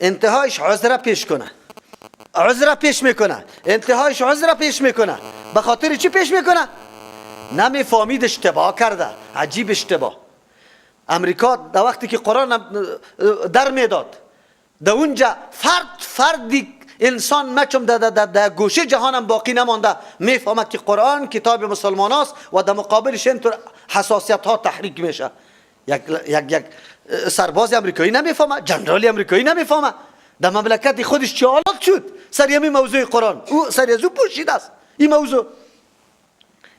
انتهایش عذر پیش کنه، عذر پیش میکنه، انتهایش عذر پیش میکنه. به خاطر چی پیش میکنه؟ نمیفهمید، اشتباه کرده. عجیب اشتباه. امریکا در وقتی که قرآن در میداد، در اونجا فرد فردی انسان مچم در در در گوشه جهانم باقی نمانده میفهمد که قرآن کتاب مسلمان است و در مقابلش اینطور حساسیت ها تحریک میشه. یک یک یک سرباز امریکایی نمیفهمه، جنرالی امریکایی نمیفهمه در مملکت خودش چه حالات شد سر همین موضوع قرآن. او سر از او پوشید است این موضوع.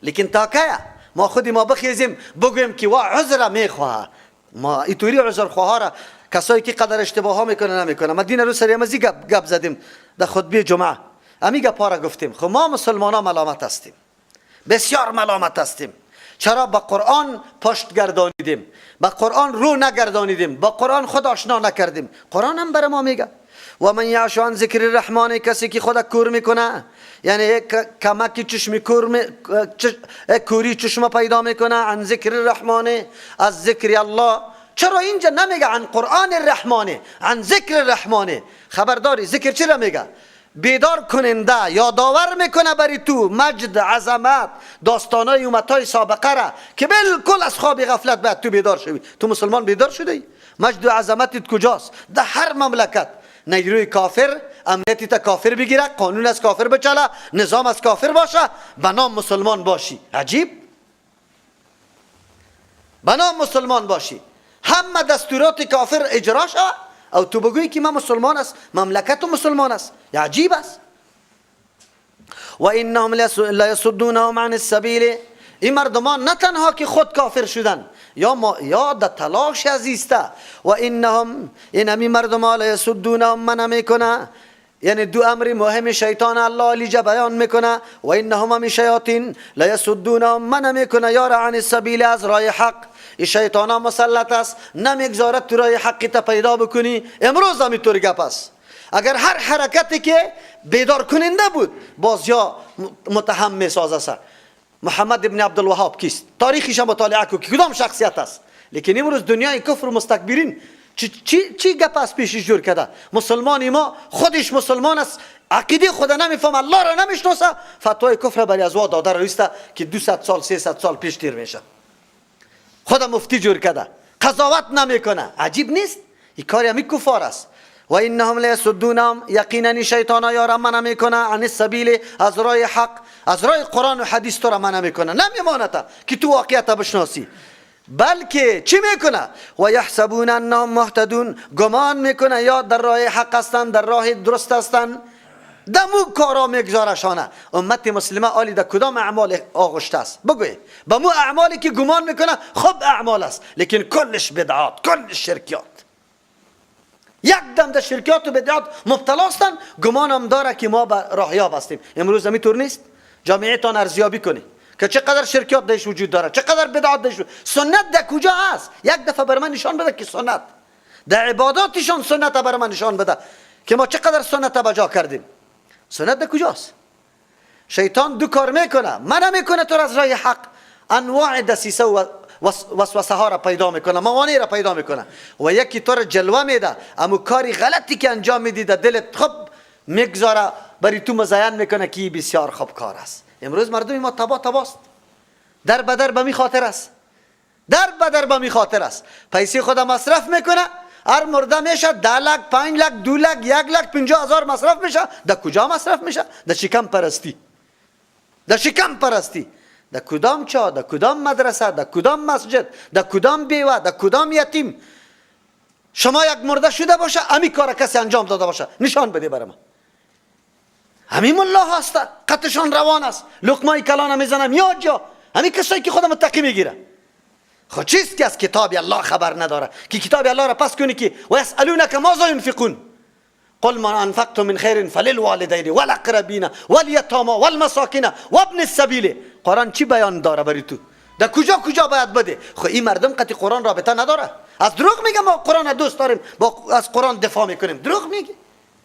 لیکن تا که ما خودی ما بخیزیم بگویم که وا عذر میخواه، ما اینطوری عذر خواه را کسایی که قدر اشتباه ها میکنه نمیکنه. ما دین رو سر همزی گپ گپ زدیم در خطبه جمعه، امی گپ ها را گفتیم. خب ما مسلمان ها ملامت هستیم، بسیار ملامت هستیم. چرا با قرآن پشت گردانیدیم، با قرآن رو نگردانیدیم، با قرآن خود آشنا نکردیم؟ قرآن هم بر ما میگه و من یعش عن ذکر الرحمن، کسی که خود کور میکنه، یعنی یک کمکی چشم کور می، کوری چشم پیدا میکنه، عن ذکر الرحمن، از ذکر الله. چرا اینجا نمیگه عن قرآن الرحمن، عن ذکر الرحمن؟ خبرداری ذکر چرا میگه؟ بیدار کننده، یادآور میکنه بری تو مجد، عظمت، داستانای امتای سابقه را که بالکل از خواب غفلت باید تو بیدار شوی. تو مسلمان بیدار شده ای؟ مجد و عظمتت کجاست؟ در هر مملکت نیروی کافر، امنیتی تا کافر بگیره، قانون از کافر بچله، نظام از کافر باشه، به نام مسلمان باشی. عجیب، به نام مسلمان باشی، همه دستورات کافر اجرا شوه او تو بگویی که من مسلمان است، مملکت مسلمان است. عجیب است. و انهم لیصدونهم عن السبیل. این مردمان نه تنها که خود کافر شدن، یا ما یا در تلاش ازیسته. و انهم، این همی مردمان، لیصدونهم منع میکنه، یعنی دو امر مهم شیطان الله علی بیان میکنه. و انهم، همی شیاطین، لیصدونهم منع میکنه یار عن السبیل، از راه حق. این شیطان ها مسلط است، نمیگذارد تو راه حقی تا پیدا بکنی. امروز همینطور گپ است. اگر هر حرکتی که بیدار کننده بود، باز یا متهم میسازه. محمد ابن عبدالوهاب کیست؟ تاریخش مطالعه کو که کدام شخصیت است. لیکن امروز دنیای کفر و مستکبرین چی چی چی گپ از پیشش جور کرده. مسلمان ما خودش مسلمان است، عقیده خود نمیفهم، الله را نمیشناسه، فتوای کفر بری از وا داده رویسته که 200 سال 300 سال پیش تیر میشه. خود مفتی جور کرده، قضاوت نمیکنه. عجیب نیست؟ این کاری همی کفار است. و انهم لیصدونهم، یقینا شیطانا یارا منع میکنه، عن السبیل، از راه حق، از راه قرآن و حدیث تو را منع میکنه، نمیماند که تو واقعیت بشناسی. بلکه چی میکنه؟ و یحسبون انهم مهتدون، گمان میکنه یا در راه حق هستند، در راه درست هستند. دمو کارا میگذارشانه. امت مسلمه آلی در کدام اعمال آغشته است؟ بگوی به مو اعمالی که گمان میکنه خب اعمال است، لیکن کلش بدعات، کلش شرکیات. یک دم در شرکیات و بدعات مبتلا هستند، گمان هم داره که ما به راهیاب هستیم. امروز طور نیست؟ جامعه تان ارزیابی کنی که چقدر شرکیات درش وجود داره، چقدر بدعات درش. سنت در کجا هست؟ یک دفعه بر من نشان بده که سنت در عباداتشان، سنت بر من نشان بده که ما چقدر سنت بجا کردیم. سنت در کجاست؟ شیطان دو کار میکنه، منع میکنه تو از راه حق، انواع دسیسه و وسوسه ها را پیدا میکنه، موانع را پیدا میکنه و یکی تو را جلوه میده. امو کاری غلطی که انجام میدی در دلت خب میگذاره، بری تو مزین میکنه که بسیار خوب کار است. امروز مردم ما تبا تباست، در بدر به می خاطر است، در بدر به می خاطر است. پیسه خود مصرف میکنه، هر مرده میشه 10 لک، 5 لک، 2 لک، 1 لک 50 هزار مصرف میشه. در کجا مصرف میشه؟ در شکم پرستی، در شکم پرستی. در کدام چا، در کدام مدرسه، در کدام مسجد، در کدام بیوه، در کدام یتیم شما یک مرده شده باشه، امی کار کسی انجام داده باشه، نشان بده برای ما. همین ملا هست، قطشان روان است، لقمای کلان میزنم یا جا همین کسایی که خود متقی میگیره. خب چیست که از کتاب الله خبر نداره که کتاب الله را پس کنی که و یسألونک ماذا ينفقون قل ما انفقتم من خیر فللوالدین والاقربین والیتاما والمساکین وابن السبیل. قرآن چی بیان داره بری تو؟ در کجا کجا باید بده؟ خب این مردم قطعی قرآن رابطه نداره. از دروغ میگه ما قرآن دوست داریم، با از قرآن دفاع میکنیم. دروغ میگه.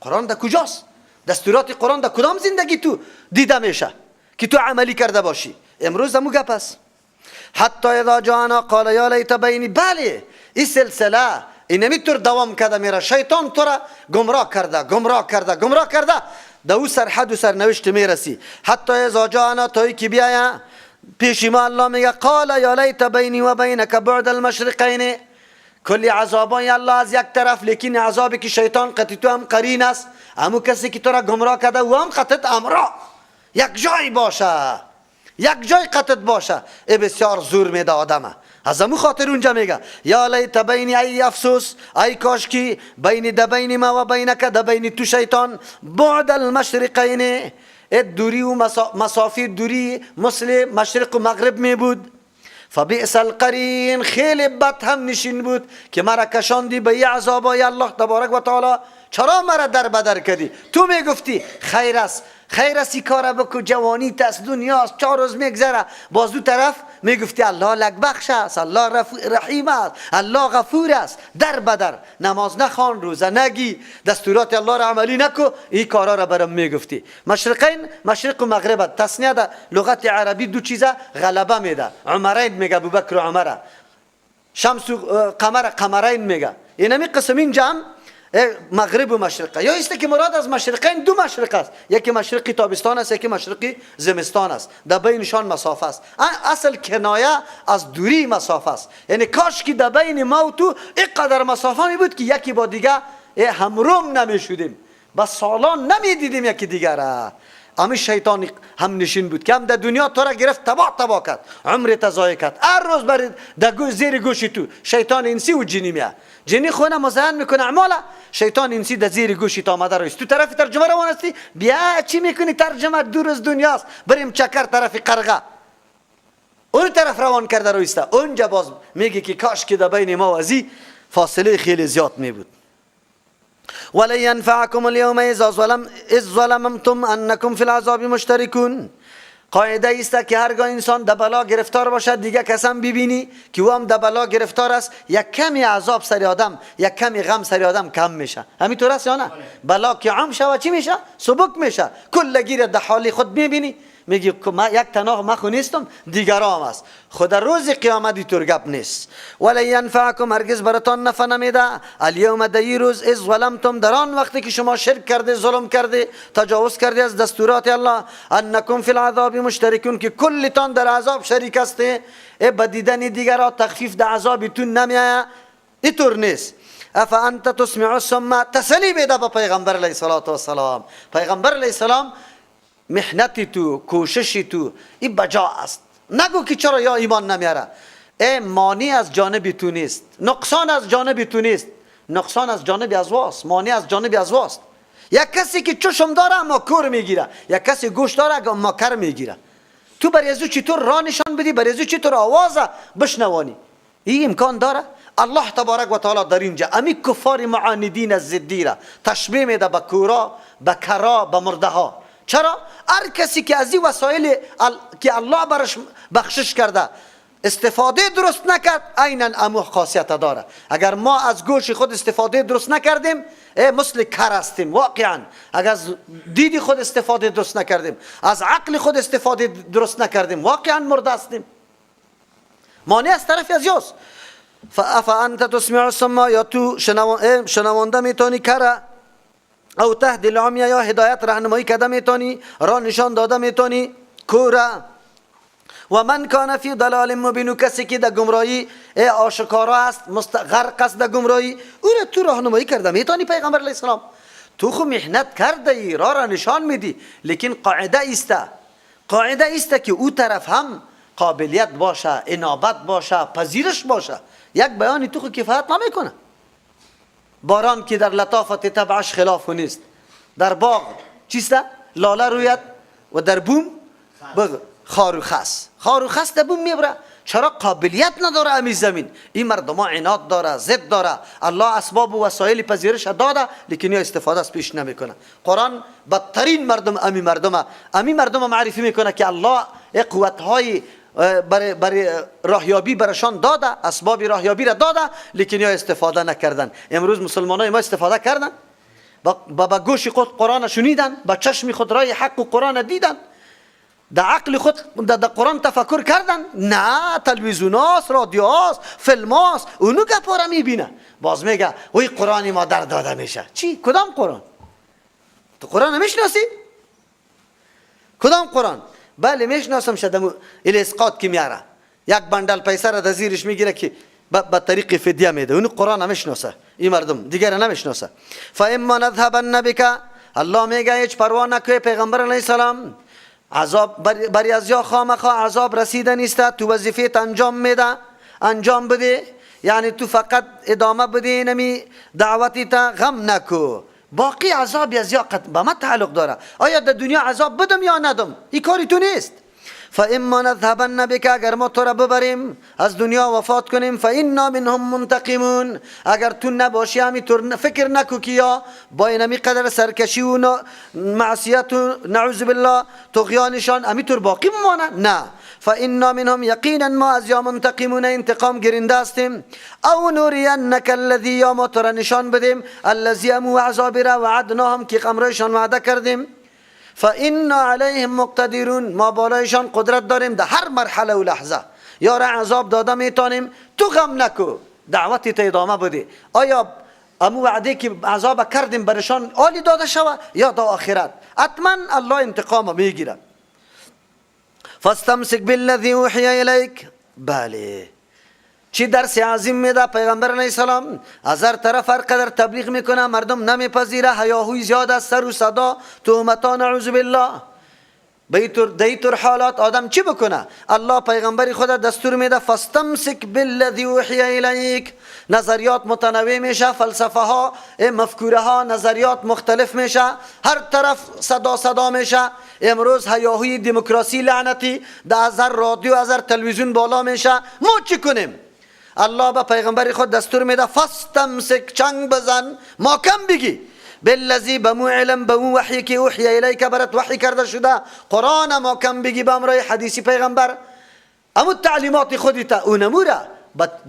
قرآن در کجاست؟ دستورات قرآن در کدام زندگی تو دیده میشه که تو عملی کرده باشی؟ امروز همو گپ است. حتی اذا جاءنا قال یا لیت بینی. بله، این سلسله اینمی طور دوام کرده میره. شیطان تو را گمراه کرده گمراه کرده گمراه کرده، در او سرحد و سرنوشت میرسی. حتی اذا جاءنا، تا که بیایا پیش ما الله میگه قال یا لیت بینی و بینک بعد المشرقین. کلی عذابای الله از یک طرف، لیکن عذابی که شیطان قطعی تو هم قرین است، همو کسی که تو را گمراه کرده او هم قطعت امرا یک جای باشه، یک جای قطعت باشه. ای بسیار زور میده آدمه. از امو خاطر اونجا میگه یا لیت بینی، ای افسوس، ای کاش کی بینی د بین ما و بینک، د بین تو شیطان، بعد المشرقین، دوری و مسافه دوری مثل مشرق و مغرب می بود. فبئس القرین، خیلی بد هم نشین بود که مرا کشاندی به یه عذابای الله تبارک و تعالی. چرا مرا در بدر کردی؟ تو میگفتی خیر است، خیر است، کار بکو، جوانی است، دنیاست، 4 روز میگذره. باز دو طرف میگفتی الله لک بخش است، الله رحیم است، الله غفور است. در بدر نماز نخوان، روزه نگی، دستورات الله را عملی نکو، این کارا را برام میگفتی. مشرقین، مشرق و مغرب، تثنیه ده لغت عربی دو چیزه غلبه میده. عمرین میگه ابوبکر و عمره، شمس و قمر قمرین میگه. اینمی قسم این جمع مغرب و مشرقه. یا است که مراد از مشرقین دو مشرق است، یکی مشرقی تابستان است، یکی مشرقی زمستان است، در بینشان مسافه است. اصل کنایه از دوری مسافه است، یعنی کاش که در بین ما و تو اینقدر مسافه می بود که یکی با دیگه همروم نمی شدیم، با سالان نمی دیدیم یکی دیگه. امی شیطان هم نشین بود که هم در دنیا تو را گرفت تباه تباه کرد، عمر تضایع کرد، هر روز بر در زیر گوش تو شیطان انسی و جنی میاد. جنی خونه مزین میکنه اعماله، شیطان انسی در زیر گوشی تا آمده رویست. تو طرف ترجمه روان هستی، بیا چی میکنی ترجمه، دور از دنیاست، بریم چکر طرف قرغه، اون طرف روان کرده رویسته. اونجا باز میگه که کاش که در بین ما و ازی فاصله خیلی زیاد میبود. ولن ينفعكم اليوم اذ ظلمتم انكم في العذاب مشتركون. قاعده است که هرگاه انسان در بلا گرفتار باشد، دیگه کسم ببینی که او هم در بلا گرفتار است، یک کمی عذاب سر آدم، یک کمی غم سر آدم کم میشه. همینطور است یا نه؟ بلا که عام شود چی میشه؟ سبک میشه. کل گیر در حال خود میبینی، میگی ما یک تنها ما خو نیستم، دیگرام است. خدا روز قیامت اینطور گپ نیست. ولن ینفعکم، هرگز براتان نفع نمیده. الیوم، در روز، اذ ظلمتم، در آن وقتی که شما شرک کرده، ظلم کرده، تجاوز کرده از دستورات الله، انکم فی العذاب مشترکون، که کلتان در عذاب شریک هسته. ای بدیدن دیگرا تخفیف در عذابتون نمیایه، اینطور نیست. افانت تسمع الصم، تسلی میده به پیغمبر علیه الصلاة والسلام. پیغمبر علیه السلام محنتی تو، کوششی تو، این بجا است. نگو که چرا یا ایمان نمیاره. ای مانی از جانب تو نیست، نقصان از جانب تو نیست، نقصان از جانب از واست، مانی از جانب از واست. یک کسی که چشم داره اما کور میگیره، یک کسی گوش داره اما کر میگیره. تو برای ازو چطور راه نشان بدی، برای ازو چطور آواز بشنوانی؟ این امکان داره؟ الله تبارک و تعالی در اینجا امی کفار معاندین الضدی را تشبیه میده به کورا، به کرا، به مرده ها. چرا؟ هر کسی که از این وسایل که الله برش بخشش کرده استفاده درست نکرد، عینا امو خاصیت داره. اگر ما از گوش خود استفاده درست نکردیم، مثل کر هستیم واقعا. اگر از دید خود استفاده درست نکردیم، از عقل خود استفاده درست نکردیم، واقعا مرده هستیم. مانع از طرف از یاست. فانت تسمع الصم، یا تو شنوانده میتونی کره، او تهدی العمی، یا هدایت راهنمایی کرده میتونی، راه نشان داده میتونی کوره. و من کان فی ضلال مبین، کسی که در گمراهی آشکارا است، غرق است در گمراهی، او را تو راهنمایی کرده میتونی. پیغمبر علیه السلام تو خو محنت کرده ای، راه را نشان میدی، لیکن قاعده است، قاعده است که او طرف هم قابلیت باشه، انابت باشه، پذیرش باشه. یک بیانی تو خو کفایت نمیکنه. باران که در لطافت طبعش خلاف نیست، در باغ چیست؟ لاله روید و در بوم خار و خس، خار و خس در بوم میبره. چرا؟ قابلیت نداره امی زمین. این مردم ها عناد داره، ضد داره. الله اسباب و وسایل پذیرش داده، لیکن یا استفاده از پیش نمیکنه. قرآن بدترین مردم امی مردم، امی مردم معرفی میکنه که الله قوت های برای راهیابی برشان داده، اسباب راهیابی را داده، لیکن یا استفاده نکردن. امروز مسلمانای ما استفاده کردن، با گوش خود قرآن شنیدن، با چشم خود رای حق و قرآن دیدن. در عقل خود در قرآن تفکر کردن؟ نه، تلویزیون هاست، رادیو هاست، فیلم هاست، اونو گپا را میبینه. باز میگه وی قرآن ما در داده میشه. چی؟ کدام قرآن؟ تو قرآن نمیشناسی؟ کدام قرآن؟ بله میشناسم، شدم الاسقاط که میاره یک بندل پیسه را در زیرش میگیره که به طریق فدیه میده. اونو قرآن نمیشناسه این مردم، دیگر نمیشناسه. فاما نذهبن بک، الله میگه هیچ پروا نکوی پیغمبر علیه السلام، عذاب بری از یا خامخا عذاب رسیده نیست، تو وظیفه انجام میده، انجام بده، یعنی تو فقط ادامه بده نمی دعوتی تا، غم نکو، باقی عذاب از یا به ما تعلق داره. آیا در دنیا عذاب بدم یا ندم؟ این کاری تو نیست. فاما نذهبن بك، اگر ما تو را ببریم از دنیا وفات کنیم، فانا منهم منتقمون، اگر تو نباشی همینطور فکر نکو که یا با اینمی قدر سرکشی و معصیت و نعوذ بالله طغیانشان همینطور باقی بمانه، نه. فانا منهم یقینا ما از یا منتقمون انتقام گیرنده هستیم. او نرینک الذی، یا ما تو را نشان بدیم، الذی امو عذاب را وعدناهم که امرایشان وعده کردیم. فإنا علیهم مقتدرون، ما بالایشان قدرت داریم در هر مرحله و لحظه، یا را عذاب داده میتونیم، تو غم نکو، دعوتی تا ادامه بده. آیا امو وعده که عذاب کردیم برشان عالی داده شوه یا تا آخرت؟ حتما الله انتقام میگیره. فاستمسک بالذی اوحی الیک. بله، چی درس عظیم میده پیغمبر علیه السلام. از هر طرف هر قدر تبلیغ میکنه مردم نمیپذیره، هیاهوی زیاد است، سر و صدا، تهمتا، نعوذ بالله. به ایطور حالات آدم چی بکنه؟ الله پیغمبر خود دستور میده فاستمسک بالذی اوحی الیک. نظریات متنوع میشه، فلسفه ها، مفکوره ها، نظریات مختلف میشه، هر طرف صدا صدا میشه. امروز هیاهوی دموکراسی لعنتی در از هر رادیو از هر تلویزیون بالا میشه. ما چی کنیم؟ الله به پیغمبر خود دستور میده فاستمسک، چنگ بزن، ما کم بگی، بالذی، بمو علم، بمو وحی که اوحی الیک برات وحی کرده شده، قرآن ما کم بگی به امرای حدیثی پیغمبر، امو تعلیمات خودی تا اونموره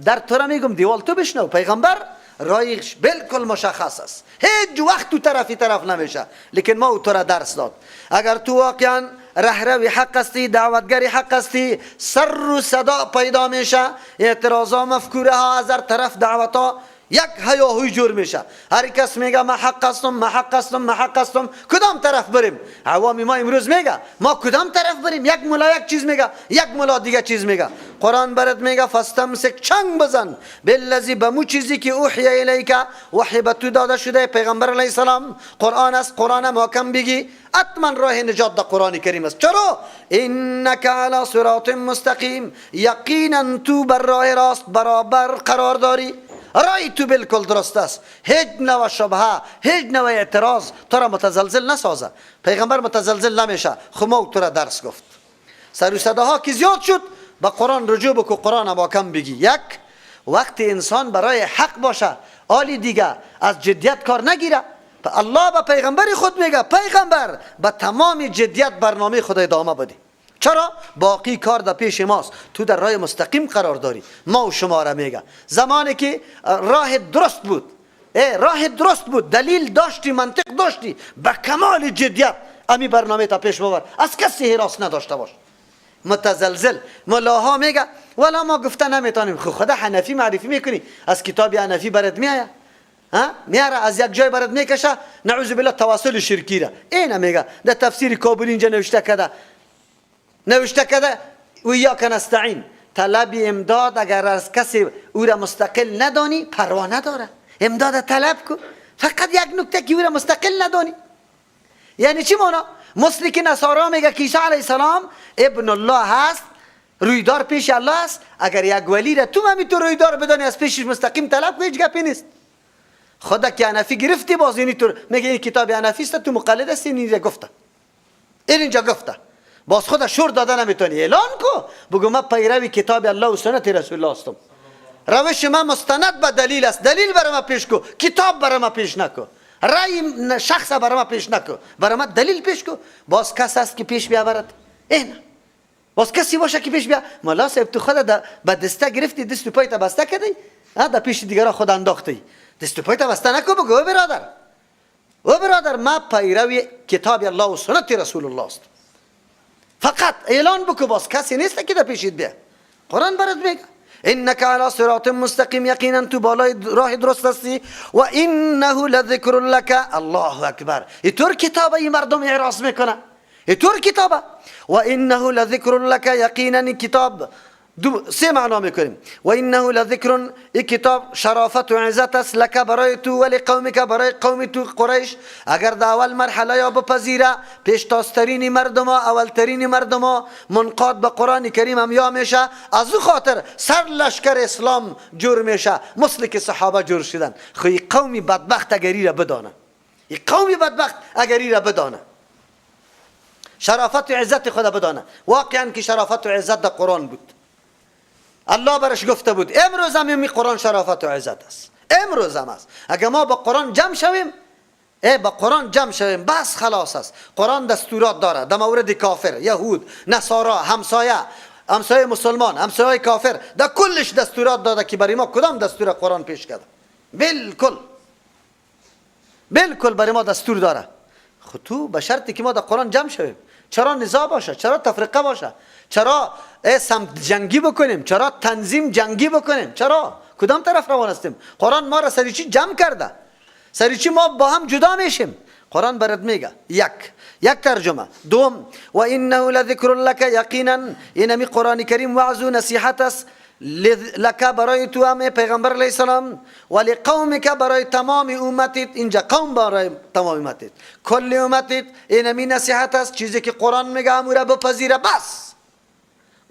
در تو را میگم دیوال تو بشنو. پیغمبر رایش بالکل مشخص است، هیچ وقت تو طرفی طرف نمیشه، لیکن ما او تو را درس داد. اگر تو واقعا رهروی حق هستی، دعوتگری حق هستی، سر و صدا پیدا میشه، اعتراضا، مفکوره ها از هر طرف، دعوت ها، یک هیاهوی جور میشه. هر کس میگه ما حق هستم، ما حق هستم، ما حق هستم، کدام طرف بریم؟ عوامی ما امروز میگه ما کدام طرف بریم؟ یک ملا یک چیز میگه، یک ملا دیگه چیز میگه. قرآن برات میگه فاستمسک، چنگ بزن، بالذی، بمو چیزی که اوحی الیک، وحی به تو داده شده پیغمبر علیه السلام، قرآن است، قرآن محکم بگی، حتما راه نجات در قرآن کریم است. چرا؟ انک علی صراط مستقیم، یقینا تو بر راه راست برابر قرار داری، رای تو بالکل درست است، هیچ نوع شبهه، هیچ نوع اعتراض تو را متزلزل نسازه. پیغمبر متزلزل نمیشه، خو ما تو را درس گفت. سر و صداها که زیاد شد به قرآن رجوع بکو، قرآن با کم بگی. یک وقتی انسان برای حق باشه، آلی دیگه از جدیت کار نگیره. الله به پیغمبر خود میگه پیغمبر به تمام جدیت برنامه خود ادامه بده. چرا؟ باقی کار در پیش ماست، تو در راه مستقیم قرار داری. ما و شما را میگه زمانی که راه درست بود، راه درست بود، دلیل داشتی، منطق داشتی، به کمال جدیت امی برنامه تا پیش ببر، از کسی حراس نداشته باش. متزلزل ملاها میگه ولا ما گفته نمیتونیم، خدا حنفی معرفی میکنی، از کتاب حنفی برات میایه، ها میاره از یک جای برات میکشه، نعوذ بالله توسل شرکی را اینا میگه در تفسیر کابلی اینجا نوشته کرده، نوشته کرده و ایاک نستعین. طلب امداد اگر از کسی او را مستقل ندانی پروا نداره، امداد طلب کو، فقط یک نکته که او را مستقل ندانی. یعنی چی مانا؟ مثل که نصارا میگه که عیسی علیه السلام ابن الله هست، رویدار پیش الله است، اگر یک ولی را تو همی تو رویدار بدانی از پیشش مستقیم طلب کو، هیچ گپی نیست. خدا که حنفی گرفتی باز اینی تو میگه این کتاب حنفی است، تو مقلد هستی، اینجا گفته، این اینجا گفته، باز خدا شور داده نمیتونی، اعلان کو بگو من پیروی کتاب الله و سنت رسول الله هستم، روش من مستند به دلیل است، دلیل برای من پیش کو، کتاب برای من پیش نکو، رای شخص برای من پیش نکو، برای من دلیل پیش کو. باز کس است که پیش بیاورد؟ این باز کسی باشه که پیش بیا ملا صاحب تو خود به دسته گرفتی، دست و پایت بسته کردی، در پیش دیگران خود انداختی، دست و پایت بسته نکو، بگو او برادر، او برادر ما پیروی کتاب الله و سنت رسول الله است. فقط اعلان بکو، باز کسی نیست که در پیشید بیا. قرآن برات میگه انک علی صراط مستقیم، یقینا تو بالای راه درست هستی. و انه لذکر لک. الله اکبر، اینطور کتابه این مردم اعراض میکنه، اینطور کتابه. و انه لذکر لک، یقینا کتاب دو سه معنا میکنیم. و انه لذکر، این کتاب شرافت و عزت است، لک برای تو، ولی قومک برای قوم تو قریش. اگر در اول مرحله یا بپذیره، پیشتازترین مردم، اولترین مردم منقاد به قرآن کریم هم یا میشه، از او خاطر سر لشکر اسلام جور میشه، مثل که صحابه جور شدن. خو این قوم بدبخت اگری را بدانه، این قوم بدبخت اگری را بدانه، شرافت و عزت خدا بدانه. واقعا که شرافت و عزت در قرآن بود، الله برش گفته بود. امروز هم این قرآن شرافت و عزت است، امروز هم است. اگر ما با قرآن جمع شویم، با قرآن جمع شویم، بس خلاص است. قرآن دستورات داره در مورد کافر، یهود، نصارا، همسایه، همسایه مسلمان، همسایه کافر، در کلش دستورات داده که برای ما کدام دستور قرآن پیش کرده. بالکل بالکل برای ما دستور داره. خب تو به شرطی که ما در قرآن جمع شویم، چرا نزاع باشه، چرا تفرقه باشه، چرا سمت جنگی بکنیم، چرا تنظیم جنگی بکنیم، چرا کدام طرف روان هستیم؟ قرآن ما را سری چی جمع کرده، سری چی ما با هم جدا میشیم؟ قرآن برات میگه. یک ترجمه. دوم، و انه لذکر لک، یقینا اینمی قرآن کریم وعظ و نصیحت است، لک برای تو هم پیغمبر علیه السلام، و لقومک برای تمام امتت. اینجا قوم برای تمام امتت، کل امتت، اینمی نصیحت است. چیزی که قرآن میگه امو را بپذیره بس.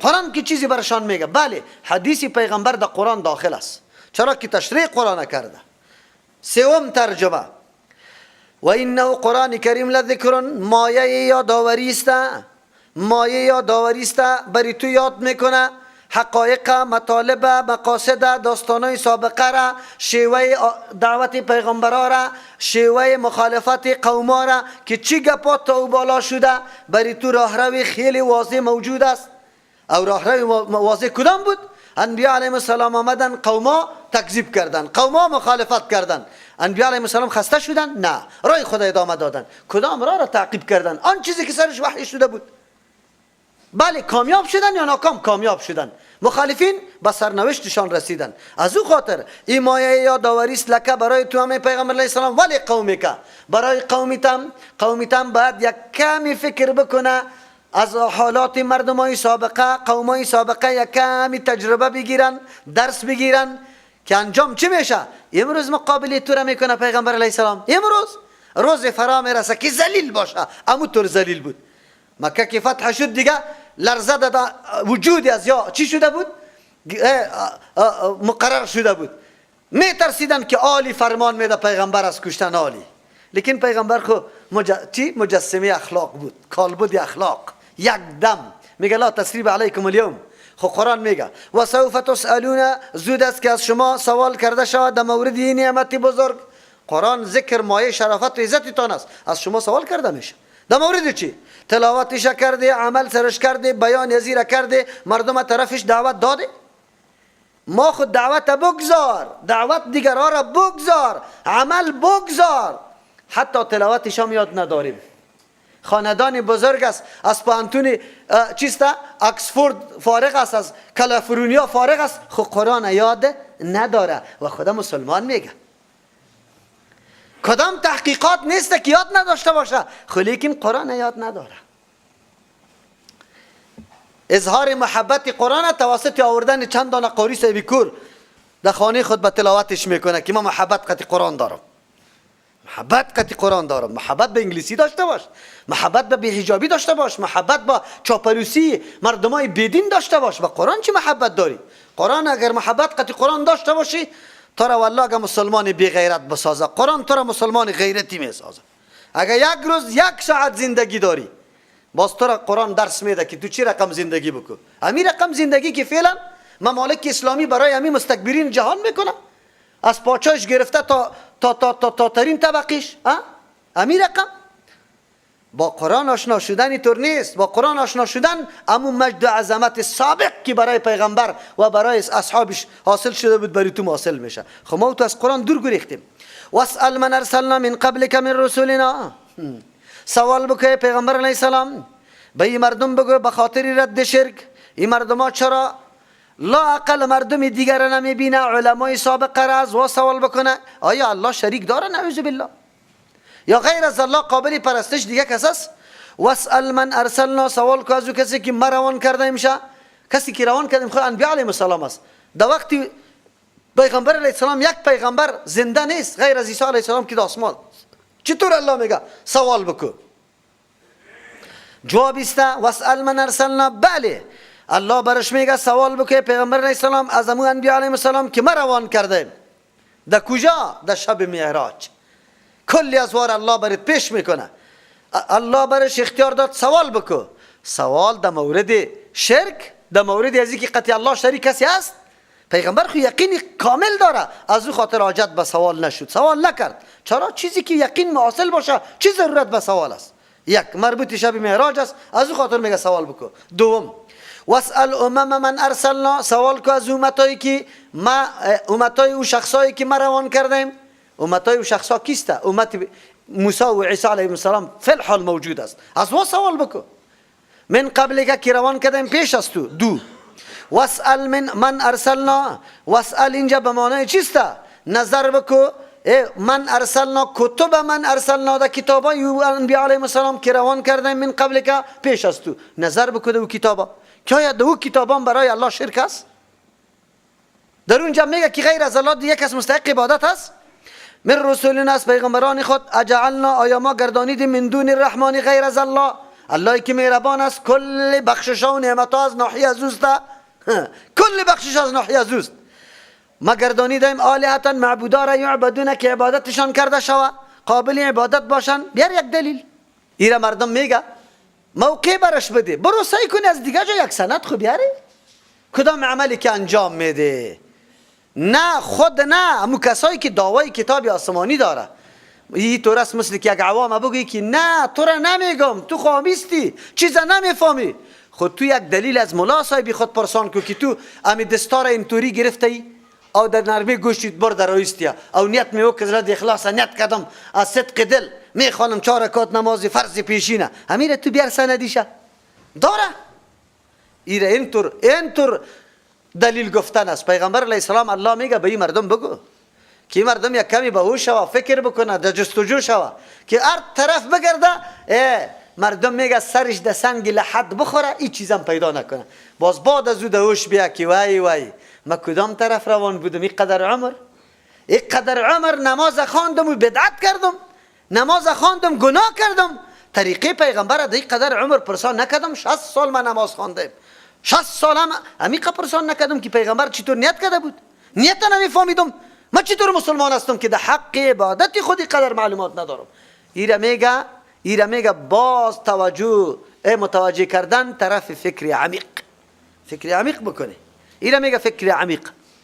قرآن که چیزی برشان میگه، بله حدیث پیغمبر در قرآن داخل است، چرا که تشریح قرآن کرده. سوم ترجمه، و انه قرآن کریم لذکر، مایه یادآوری است، مایه یادآوری است، بری تو یاد میکنه حقایق، مطالب، مقاصد، داستانای سابقه را، شیوه دعوت پیغمبرا را، شیوه مخالفت قوما را که چی گپات تا او بالا شده، بری تو راهروی خیلی واضح موجود است. او راهروی واضح کدام بود؟ انبیاء علیهم السلام آمدن، قوما تکذیب کردن، قوما مخالفت کردن. انبیاء علیهم السلام خسته شدن؟ نه، راه خدا ادامه دادن. کدام راه را تعقیب کردن؟ آن چیزی که سرش وحی شده بود. بله کامیاب شدن یا ناکام؟ کامیاب شدن. مخالفین به سرنوشتشان رسیدن. از او خاطر این مایه یادآوری است لکه برای تو هم پیغمبر علیه السلام، ولی قومک برای قومیتم، قومیتم باید یک کمی فکر بکنه از حالات مردمای سابقه، قومای سابقه، یک کمی تجربه بگیرن، درس بگیرن که انجام چی میشه. امروز مقابله تو را میکنه پیغمبر علیه السلام. امروز روز فرا میرسه که ذلیل باشه، امو طور ذلیل بود. مکه که فتح شد دیگه لرزه داده وجودی از یا چی شده بود؟ مقرر شده بود. میترسیدن که عالی فرمان میده پیغمبر از کشتن عالی، لیکن پیغمبر خو چی؟ مجسمه اخلاق بود، کالبد اخلاق. یک دم میگه لا تسریب علیکم اليوم. خو قرآن میگه و سوف تسالون، زود است که از شما سوال کرده شود در مورد این نعمت بزرگ. قرآن ذکر مایه شرافت و عزتتان است، از شما سوال کرده میشه در مورد چی؟ تلاوتش کرده، عمل سرش کرده، بیان ازیره کرده، مردم طرفش دعوت داده. ما خود دعوت بگذار، دعوت دیگرها را بگذار، عمل بگذار، حتی تلاوتش هم یاد نداریم. خاندان بزرگ است، از پانتون چیست اکسفورد فارغ است، از کالیفرنیا فارغ است، خو قرآن یاد نداره و خدا مسلمان میگه. کدام تحقیقات نیست که یاد نداشته باشه، خو لیکن قرآن یاد نداره. اظهار محبت قرآن توسط آوردن چند دانه قاری صاحب کور در خانه خود به تلاوتش میکنه که ما محبت قطع قرآن دارم، محبت قطع قرآن دارم. محبت به انگلیسی داشته باش، محبت به بی‌حجابی داشته باش، محبت با چاپلوسی مردمای بیدین داشته باش. با قرآن چی محبت داری؟ قرآن اگر محبت قطع قرآن داشته باشی تو را والله اگر مسلمان بی غیرت بسازه، قرآن تو را مسلمان غیرتی میسازه. اگر یک روز یک ساعت زندگی داری باز تو را قرآن درس میده که تو چی رقم زندگی بکن. امی رقم زندگی که فعلا ممالک اسلامی برای امی مستکبرین جهان میکنه، از پاچاش گرفته تا تا تا تا تا ترین طبقیش، امی رقم با قرآن آشنا شدن اینطور نیست. با قرآن آشنا شدن امو مجد و عظمت سابق که برای پیغمبر و برای اصحابش حاصل شده بود برای تو حاصل میشه. خب ما تو از قرآن دور گریختیم. واسأل من ارسلنا من قبلک من رسولنا، سوال بکه پیغمبر علیه السلام به این مردم بگو به خاطر رد شرک. این مردم ها چرا لا اقل مردم دیگر نمیبینه، علمای سابقه را از وا سوال بکنه آیا الله شریک داره؟ نعوذ بالله. یا غیر از الله قابل پرستش دیگه کس است؟ واسأل من ارسلنا، سوال کو از او کسی که ما روان کرده میشه. کسی که روان کردیم خود انبیاء علیهم السلام است. در وقتی پیغمبر علیه السلام یک پیغمبر زنده نیست غیر از عیسی علیه السلام که در آسمان. چطور الله میگه سوال بکو؟ جواب است واسأل من ارسلنا. بله الله برش میگه سوال بکو پیغمبر علیه السلام از امو انبیاء علیهم السلام که ما روان کردیم. در کجا؟ در شب معراج. کلی از وار الله برات پیش میکنه. الله برش اختیار داد سوال بکو. سوال در مورد شرک، در مورد از اینکه قطعی الله شریک کسی است، پیغمبر خو یقین کامل داره، از او خاطر حاجت به سوال نشد، سوال نکرد. چرا؟ چیزی که یقین حاصل باشه چی ضرورت به سوال است؟ یک مربوط شب معراج است، از او خاطر میگه سوال بکو. دوم واسأل امم من ارسلنا، سوال کو از امتایی که ما، امتای او شخصایی که ما روان کردیم. امتای او شخصا کیست؟ امت موسی و عیسی علیهم السلام فی الحال موجود است، از او سوال بکو. من قبل که روان کردیم پیش از تو. دو واسأل من ارسلنا، واسأل اینجا به معنای چیست؟ نظر بکو من ارسلنا، کتب من ارسلنا، در کتابای انبیاء علیهم السلام که روان کردیم من قبل که پیش از تو. نظر بکو در او کتابا که آیا در او کتابان برای الله شرک است؟ در اونجا میگه که غیر از الله دیگه کس مستحق عبادت است؟ من رسولنا، از پیغمبران خود، اجعلنا، آیا ما گردانیدیم من دون الرحمن غیر از الله، الله که مهربان است، کل بخشش و نعمت از ناحیه از اوست، کل بخشش از ناحیه از اوست. ما گردانیدیم آلهة معبودا را یعبدون که عبادتشان کرده شوه، قابل عبادت باشن. بیار یک دلیل. ایره مردم میگه موقع برش بده، برو سعی کنی از دیگه جا یک سند خو بیاری، کدام عملی که انجام میده. نه خود نه، امو کسایی که دعوای کتاب آسمانی داره این طور است، مثل که یک عوام بگویی که نه تو را نمیگم، تو خامیستی، چیزا نمیفهمی. خود تو یک دلیل از ملا صاحبی خود پرسان کو که تو امی دستار اینطوری گرفته ای او در نرمه گوشتیت بر در رویستیا او نیت می وکز رد اخلاص نیت کردم از صدق دل میخوانم 4 رکعت نماز فرض پیشینه، امیره تو بیار سندیشه داره. ایره اینطور دلیل گفتن است. پیغمبر علیه السلام الله میگه به این مردم بگو که مردم یک کمی به هوش شوه، فکر بکنه، در جستجو شوه که هر طرف بگرده. مردم میگه سرش در سنگ لحد بخوره این چیزم پیدا نکنه، باز بعد از او در هوش بیا که وای وای ما کدام طرف روان بودم، اینقدر عمر، اینقدر عمر نماز خواندم و بدعت کردم، نماز خواندم گناه کردم، طریقه پیغمبر در اینقدر عمر پرسان نکردم. 60 سال من نماز خواندم، 60 سال هم عمیق پرسان نکردم که پیغمبر چطور نیت کرده بود، نیت نمیفهمیدم من چطور مسلمان هستم که در حق عبادت خود قدر معلومات ندارم. ایره میگه باز توجه متوجه کردن طرف فکر عمیق، فکر عمیق بکنه. ایره میگه فکر عمیق.